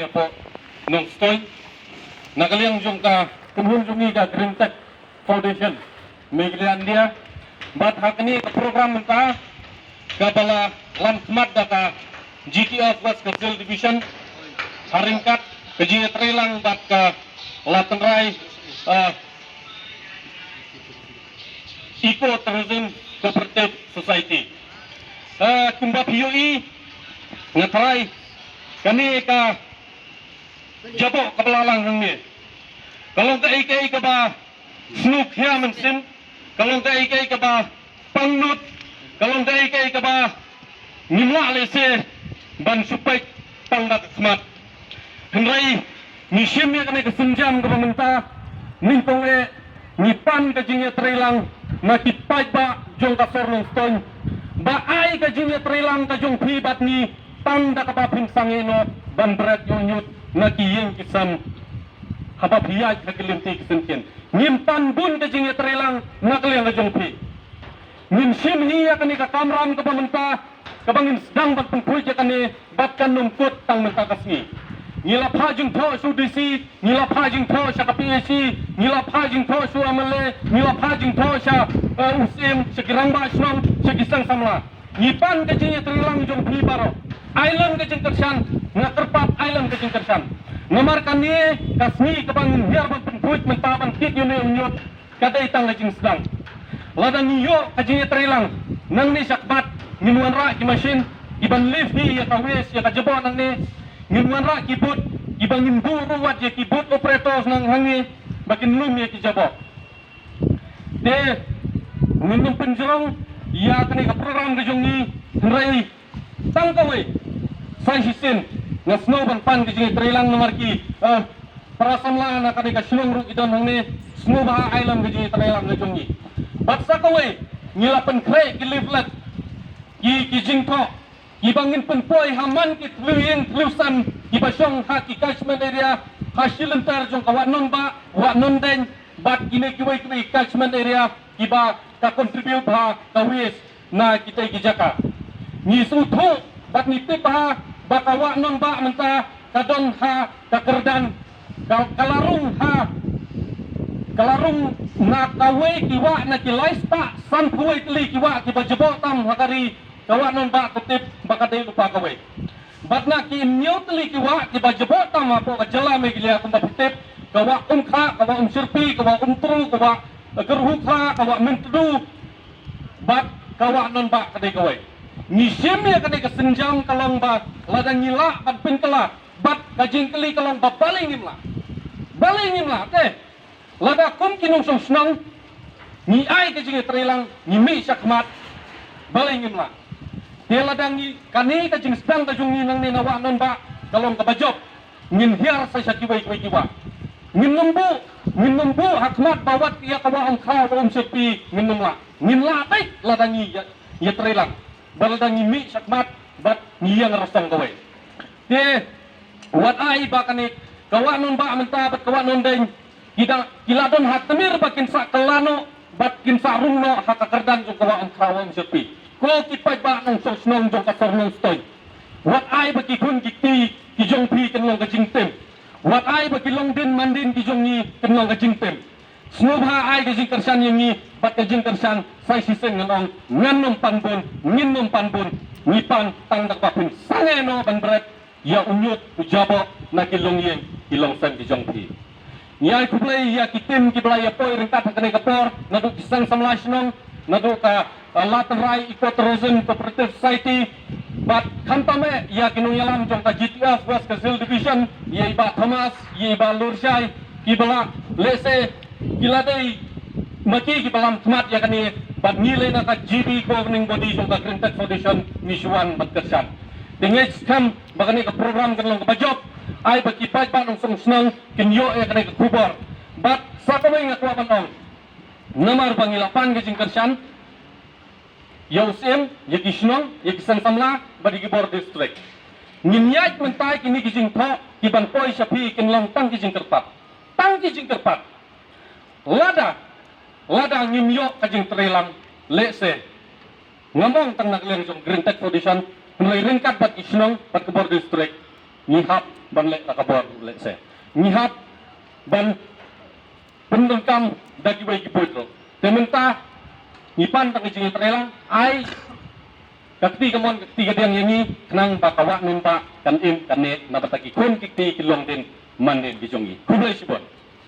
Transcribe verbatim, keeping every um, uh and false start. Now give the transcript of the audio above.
Hapoh Nongstoiñ, na ka liang jong ka kynhun jong ngi ka Green Tech Foundation Meghalaya India, bad ha kane ka program mynta kaba la lam khmat da ka G T F West Khasi Hills Division, ha ryngkat ka jingïatreilang bad ka Latynrai, eh, Eco Tourism Cooperative Society. Eh, kumba phi ïohi, nga trai, kane ka jaboh kaba la lang hangne, ka long kaei kaei kaba sngewkhia mynsiem, ka long kaei kaei kaba pangnud, ka long kaei kaei kaba ngim lah lehse ban shu peit tang da ka khmat. Hynrei ngi shim ïa kane ka sienjam kaba mynta, nyngkong eh ngi pan ka jingïatreilang na ki paidbah jong ka sor Nongstoiñ, ba ai ka jingïatreilang ka jong phi bad ngi tang da kaba phin sangeh noh ban bret ïoh ñiut na ki ïing ki sem haba phi ïaid ha ki lynti ki syngkien. Ngim pan bun ka jingïatreilang na ka liang ka jong phi. Ngin shim hi ïa kane ka kamram kaba mynta, kaba ngin sdang ban pynkhuid ïa kane bad kan ym kut tang mynta ka sngi. Ngi la phah jingthoh sha u D C, ngi la phah jingthoh sha ka P H E, ngi la phah jingthoh sha u M L A, ngi la phah jingthoh sha, eh, u Syiem, sha ki rangbah shnong, sha ki seng samla. Ngi pan ka jingïatreilang jong phi baroh. Ai lem ka jingkyrshan, nga kyrpad ai lem ka jingkyrshan. Namar kane ka sngi kaba ngin hiar ban pynkhuid mynta ban kit ïa une u ñiut, ka dei tang ka jingsdang. Lada ngi ïoh ka jingïatreilang nangne shakhmat, ngin wanrah ki machine kiban lift hi ïa ka waste, ïa ka jaboh nangne. Ngin wanrah ki boat kiba ngin buh ruh wat ïa ki boat operators nang hangne ba kin lum ïa ki jaboh. Te ngin ym pynjrong ïa kane ka program ka jong ngi, hynrei tang kawei sa shisien nga sngew ban pan ka jingïatreilang namar ki, eh, para samla na kane ka shnong ruh ki don hangne, sngewbha ai lem ka jingïatreilang ka jong ngi. Bad sa kawei ngi la pynkhreh ki leaflet, ki, ki jingthoh kiba ngin pynpoi ha man ki thliew ïing thliew sem kiba shong ha ki catchment area, ha shi lynter jong ka Wah Nongbah, Wah Nongdeiñ, bad kine kiwei kiwei catchment area kiba ka contribute ha ka waste na kitei ki jaka. Ngi sngewthuh bad ngi tip bha ba ka Wah Nongbah mynta ka don ha ka kyrdan, ka, ka la rung ha, ka la rung na kawei ki wah na ki lai spah sanphew wei tylli ki wah kiba jaboh tam ha ka ri, ka Wah Nongbah ka tip ba ka dei lypa kawei. Bad na ki hynñiew tylli ki wah kiba jaboh tam hapoh ka jylla Meghalaya kumba phi tip, ka Wah Umkhrah, ka Wah Umshyrpi, ka Wah Umtru, ka Wah Kyrhukhrah, ka Wah Myntdu, bad ka Wah Nongbah ka dei kawei. Ngi shim ïa kane ka sienjam ka long ba lada ngi lah ban pynkylla bad ka jingkylli ka long ba balei ngim lah. Balei ngim lah te? Lada kum ki nongshong shnong ngi ai ka jingïatreilang, ngi mih shakhmat, balei ngim lah. Te lada ngi, kane ka jingsdang ka jong ngi nangne na Wah Nongbah ka long kaba jop, ngin hiar sa sha kiwei kiwei ki wah. Ngin ym buh, ngin ym buh ha khmat ba wat ïa ka Wah Umkhrah, Wah Umshyrpi ngin ym lah. Ngin lah beit lada ngi ïa, ïatreilang, bad lada ngi mih shakhmat bad ngi ïeng rasong kawei. Te wat ai ba kane ka Wah Nongbah mynta bad ka Wah Nongdeiñ ki da, ki la don ha tmier ba kin sa kylla noh bad kin sa rung noh ha ka kyrdan jong ka Wah Umkhrah, Wah Umshyrpi. Ko ki paidbah nongshong shnong jong ka sor Nongstoiñ, wat ai ba ki khun ki kti ki jong phi kin long ka jingtim. Wat ai ba ki longdien mandien ki jong ngi kin long ka jingtim. Sngewbha ai ka jingkyrshan ïa ngi bad ka jingkyrshan, sa shisien ngan ong, ngan ym pan bun, ngin ym pan bun, ngi pan tang da kaba phin sangeh noh ban bret ïa u ñiut u jaboh na ki longïing ki longsem ki jong phi. Ngi ai khublei ïa ki team kiba la ïa poi ryngkat ha kane ka por, naduh ki seng samla shnong, naduh ka, uh, Latynrai Eco Tourism Cooperative Society, bad khamtam eh ïa ki nongïalam jong ka G T F West Khasi Hills Division, ïa i Bah Thomas, ïa i Bah Lurshai, kiba la lehse ki la dei ma ki kiba lam khmat ïa kane, bad ngi lei na ka G B Governing Body jong ka Green Tech Foundation ngi shu wan ban kyrshan. Te ngi skhem ba kane ka program kan long kaba jop, ai ba ki paidbah nongshong shnong kin ïoh ïa kane ka khubor. Bad sa kawei nga kwah ban ong, namar ba ngi la pan ka jingkyrshan ïa u Syiem, ïa ki shnong, ïa ki seng samla bad ïa ki bor district. Ngin ïaid mynta kine ki jingthoh kiban poi sha phi kin long tang ki jingkyrpad. Tang ki jingkyrpad. Lada, lada ngim ïoh ka jingtreilang, lehse, ngam ong tang na ka liang jong Green Tech Foundation, hynrei ryngkat bad ki shnong bad ka bor district, Ngi hap ban leh da ka bor leh se. Ngi hap ban pyndonkam da kiwei ki buit ruh. Te mynta ngi pan tang ka jingïatreilang, ai ka kti kamon ka kti kadiang ïa ngi, khnang ba ka wah mynta kan im kan neh na bynta ki khun ki kti ki longdien mandien ki jong ngi. Khublei shibun.